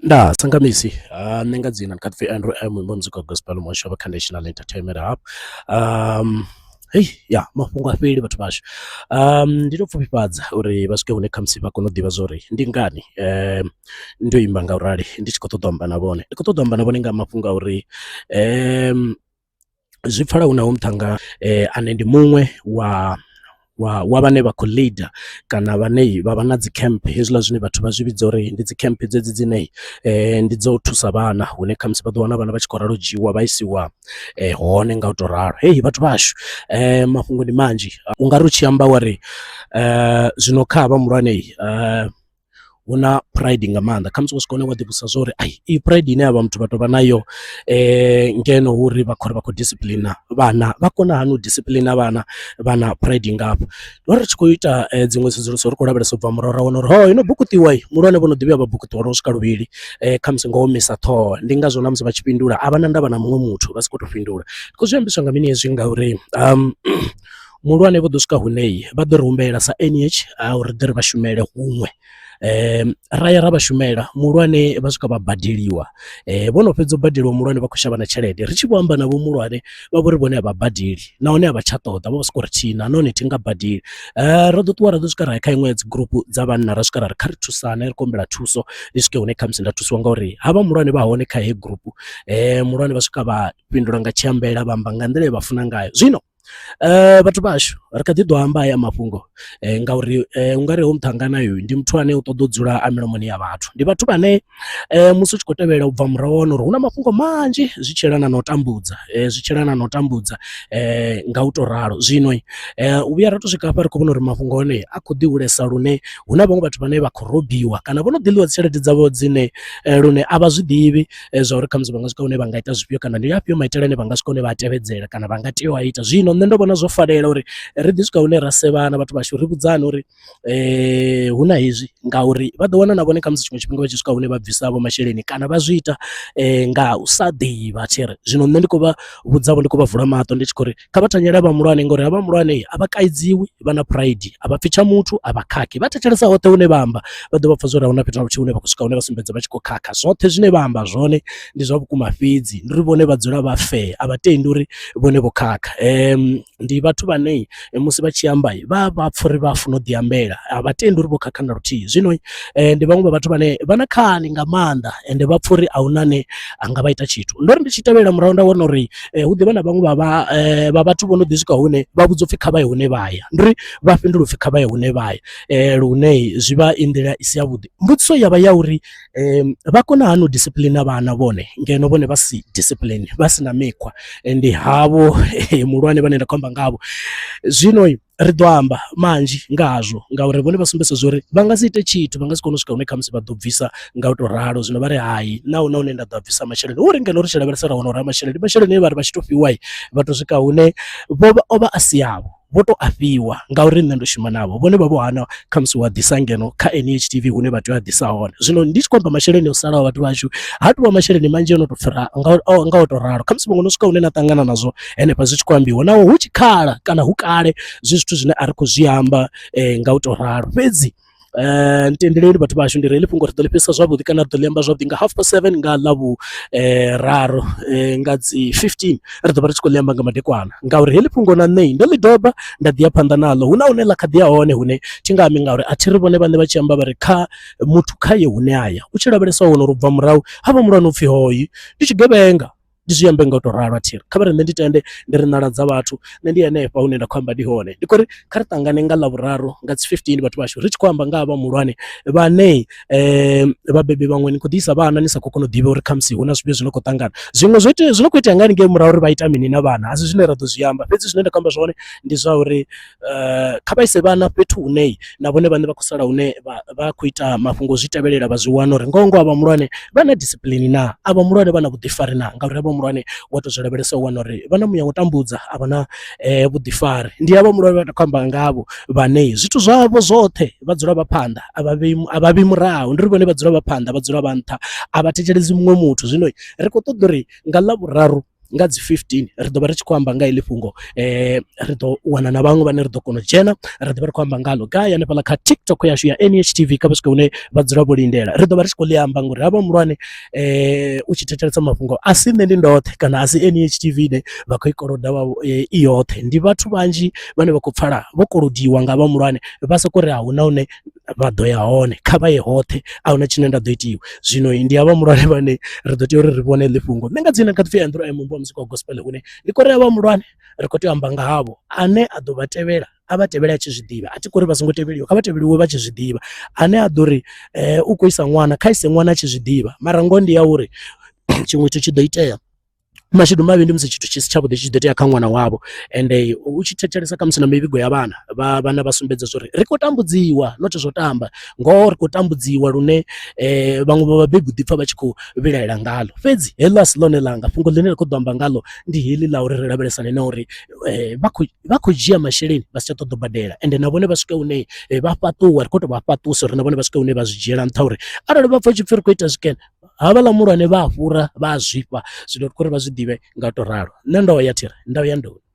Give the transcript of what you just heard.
Ndaa Sankamisi nṋe nga dzina ndi kha ḓi pfhi Andrew M muimbi wa muzika wa gospel muhasho wa kha National Entertainment Hub hei ya mafhungo ha fheli vhathu vhashu ndi to pfufhifhadza uri vha swike hune khamusi vha kone u ḓivha zwori ndi ngani ndo ima nga u rali ndi tshi khou ṱoḓa u amba na vhone, ndi khou ṱoḓa u amba na vhone nga mafhungo a uri zwi pfala hu na hoyu muṱhannga ane ndi muṅwe wa wa wa vhane vha khou leader kana vhane vha vha na dzi camp hezwiḽa zwine vhathu vha zwi vhidza uri ndi dzi camp dzedzi dzine ndi dza u thusa vhana hune khamusi vha ḓo wana vhana vha tshi khou ralo dzhiiwa vha isiwa hone nga u tou ralo. Hei vhathu vha hashu mafhungo ndi manzhi u nga ri u tshi amba wa ri zwino kha havha muhulwane hu na pride nga maanḓa khamusi wa swika hune wa ḓi vhudzisa zwa uri ai iyi pride ine havha muthu vha tou vha nayo ngeno hu uri vha khou ri vha khou disipiḽina vhana vha kona hani u disipiḽina vhana vha na pride nngafho. Ro ri tshi khou ita dziṅwe tsedzuluso ri khou lavhelesa ubva murahu ra wana uri ho ino bukuṱiwa muhulwane vho no ḓi vhuya vha bukuṱiwa lwo swika luvhili khamusi ngo omisa ṱhoho ndi ngazwo na musi vha tshi fhindula a vha na ndavha na muṅwe muthu vha sokou tou fhindula. Ndi khou zwi ambiswa nga mini hezwi ngauri muhulwane vho ḓo swika hune vha ḓo ri humbela sa NH uri ri ḓe ri vha shumele huṅwe ra ya ra vha shumela muhulwane vha swika vha badeliwa vho no fhedza u badeliwa muhulwane vha khou shavha na tshelede ri tshi vho amba navho muhulwane vha vho ri vhone a vha badeli nahone a vha tsha ṱoḓa vha vho sokou ri thina nahone thi nga badeli. Ro ḓo ṱuwa ra ḓo swika ra ya kha iṅwe ya dzi gurupu dza vhanna ra swika ra ri kha ri thusane ri khou humbela thuso ndi swike hune khamusi nda thusiwa ngauri havha muhulwane vha hone kha heyi gurupu muhulwane vha swika vha fhindula nga tshiambela vha amba nga nḓila ye vha funa ngayo zwino. Vhathu vha hashu ri kha ḓi ḓo amba haya mafhungo ngauri u nga ri hoyu muṱhannga uyu ndi muthu ane u ṱoḓa u dzula a milomoni ya vhathu, ndi vhathu vhane musi u tshi khou tevhela ubva murahu wa wana uri hu na mafhungo manzhi zwi tshi yelana na u tambudza zwi tshi yelana na u tambudza nga u tou ralo. Zwino u vhuya ra tou swika hafha ri khou vhona uri mafhungo a hone a khou ḓi hulesa lune hu na vhaṅwe vhathu vhane vha khou robiwa kana vho no ḓi ḽiwa dzi tshelede dzavho dzine lune a vha zwiḓivhi zwa uri khamusi vha nga swika hune vha nga ita zwifhio kana ndi afhio maitele ane vha nga swika hune vha a tevhedzela kana vha nga tea u a ita. Zwino nṋe ndo vhona zwo fanela uri ri ḓi swika hune ra sevhana vhathu vhashu ri vhudzane uri hu na hezwi ngauri vha ḓo wana na vhone khamusi tshiṅwe tshifhinga vha tshi swika hune vha bvisa avho masheleni kana vha zwi ita nga u sa ḓivha tshiri. Zwino nṋe ndi khou vha vhudza vho ndi khou vha vula maṱo ndi tshi khou ri kha vha thanyele havha muhulwane ngori havha muhulwane a vha kaidziwi vha na pride a vha pfi tsha muthu a vha khakhi vha thetshelesa hoṱhe hune vha amba vha ḓo vha pfha zwori ahuna fhethu na luthihi hune vha khou swika hune vha sumbedza vha tshi khou khakha zwoṱhe zwine vha amba zwone ndi zwa vhukuma fhedzi ndi uri vhone vha dzula vha fair a vha tendi uri vhone vho khakha ndi vhathu vhane musi vha tshi amba vha vha pfha uri vha funa u ḓi ambela a vha tendi uri vho khakha na luthihi zwino ndi vhaṅwe vha vhathu vhane vha na khani nga maanḓa ende vha pfha uri ahuna ane anga vha ita tshithu ndo ri ndi tshi tevhela murahu nda wana uri hu ḓivha na vhaṅwe vha vha vha vhathu vho no ḓi swika hune vha vhudzwa upfhi kha vha ye hune vha ya ndi uri vha fhindula upfhi kha vha ye hune vha ya lune zwi vha i nḓila i si ya vhuḓi. Mbudziso ya vha ya uri vha kona hani u disipiḽina vhana vhone ngeno vhone vha si discipline vha si na mikhwa ndi havho muhulwane vhane nda khou amba ngavho zwino. Ri ḓo amba manzhi nga hazwo ngauri vhone vha sumbedzisa zwa uri vha nga si ite tshithu vha nga si kone u swika hune khamusi vha ḓo bvisa nga u tou ralo zwino vha ri hai na huna hune nda ḓo a bvisa masheleni hu uri ngeno ri tshi lavhelesa ra wana uri masheleni masheleni vha ri vha tshi tou fhiwa vha tou swika hune vho vha o vha a si avho vho to a fhiwa ngauri nṋe ndo shuma navho vhone vha vho hana khamusi wa ḓisa ngeno kha NHTV hune vha tea u a ḓisa hone zwino ndi tshi khou amba masheleni o salaho vhathu vhashu ha tovha masheleni manzhi ono tou fhira nga u tou ralo khamusi vhaṅwe no swika hune na ṱangana nazwo henefha zwi tshi khou ambiwa naho hu tshikhala kana hu kale zwi zwithu zwine a ri khou zwi amba nga u tou ralo fhedzi ntendeleni vhathu vhashu ndi ri heḽi fhungo ri ḓo ḽi fhedzisa zwavhuḓi kana ri ḓo ḽi amba zwavhuḓi nga half past 7 nga ḽa vhu raru nga dzi 15 ri ḓo vha ri tshi khou ḽi amba nga madekwana ngauri heḽi fhungo na nṋe ndo ḽi doba nda ḓi ya phanḓa naḽo hu na hune ḽa kha ḓi ya hone hune thi nga ambi ngauri a thi ri vhone vhaṋe vha tshi amba vha ri kha muthu kha ye hune a ya u tshi lavhelesa wa wana uri u bva murahu ha vha muhulwane upfhi hoyu ndi tshigevhenga. Ndi zwi ambe nga u tou ralo a thi ri kha vha ri nṋe ndi tende ndi ri ṋala dza vhathu nṋe ndi henefha hune nda khou amba ndi hone ndi khou ri kha ri ṱangane nga Ḽavhuraru nga dzi 15 vhathu vhashu ri tshi khou amba nga havha muhulwane vhane vhabebi vhaṅwe ni khou ḓi isa vhana ni sa khou kona u ḓivha uri khamusi hu na zwifhio zwi no khou ṱangana zwiṅwe zwo itea zwi no khou itea nga haningei murahu uri vha ita mini na vhana a si zwine ra ḓo zwi amba fhedzi zwine nda khou amba zwone ndi zwa uri kha vha ise vhana fhethu hune na vhone vhaṋe vha khou sala hune vha khou ita mafhungo zwi tevhelela vha zwi wana uri ngoho ngoho avha muhulwane vha na discipline na avha muhulwane vha na vhuḓifari na ngauri avha muhulwane wa to zwi lavhelesa u wana uri vha na muya wa u tambudza a vha na vhuḓifari ndi avha muhulwane vha khou amba ngavho vhane zwithu zwavho zwoṱhe vha dzula vha phanḓa a vha vhei a vha vhi murahu ndi uri vhone vha dzula vha phanḓa vha dzula vha nṱha a vha thetshelesi muṅwe muthu zwino ri khou ṱoḓa uri nga Ḽavhuraru. nga dzi 15 ri ḓo vha ri tshi khou amba nga heḽi fhungo ri ḓo wana na vhaṅwe vhane ri ḓo kona u dzhena ra ḓi vha ri khou amba ngaḽo gai hanefhaḽa kha TikTok yashu ya NHTV kha vha swike hune vha dzula vho lindela ri ḓo vha ri tshi khou ḽi amba ngori havha muhulwane u tshi thetshelesa mafhungo a si nṋe ndi ndoṱhe kana a si NHTV ine vha khou i koloda vha i yoṱhe ndi vhathu vhanzhi vhane vha khou pfala vho kolodiwa nga vha muhulwane vha soko ri a huna hune vha ḓo ya hone kha vha ye hoṱhe a huna tshine nda ḓo itiwa zwino ndi havha muhulwane vhane ri ḓo tea uri ri vhone heḽi fhungo nṋe nga dzina kha ḓi pfhi Andrew Muimbi wa muzika wa gospel hune ndi khou ri havha muhulwane ri khou tea u amba nga havho ane a ḓo vha tevhela a vha tevhele a tshi zwi ḓivha a thi khou ri vha songo tevheliwa kha vha tevheliwe vha tshi zwi ḓivha ane a ḓo ri u khou isa ṅwana kha ise ṅwana a tshi zwi ḓivha mara ngoho ndi ya uri tshiṅwe tshithu tshi ḓo itea mashudu mavhi ndi musi tshithu tshi si tshavhuḓi tshi tshi ḓo itea kha ṅwana wavho ende u tshi thetshelesa khamusi na mivhigo ya vhana vha vhana vha sumbedza uri ri khou tambudziwa not zwo tamba ngoho ri khou tambudziwa lune vhaṅwe vha vhabebi u ḓi pfha vha tshi khou vhilahela ngaḽo fhedzi heḽo a si ḽone ḽanga fhungo ḽine ri khou ḓo amba ngaḽo ndi heḽi ḽa uri ri lavhelesane na uri vha khou vha khou dzhia masheleni vha si tsha ṱoḓa u badela ende na vhone vha swike hune vha fhaṱuwa ri khou tou vha fhaṱusa uri na vhone vha swike hune vha zwi dzhiela nṱha uri arali vha pfha hu tshi pfhi ri khou ita zwikene havhaḽa muhulwane vha a fhura vha a zwifha zwino ri khou ri vha zwi ḓivhe nga u tou ralo nṋe ndo ya thiri ndo ya nḓuni.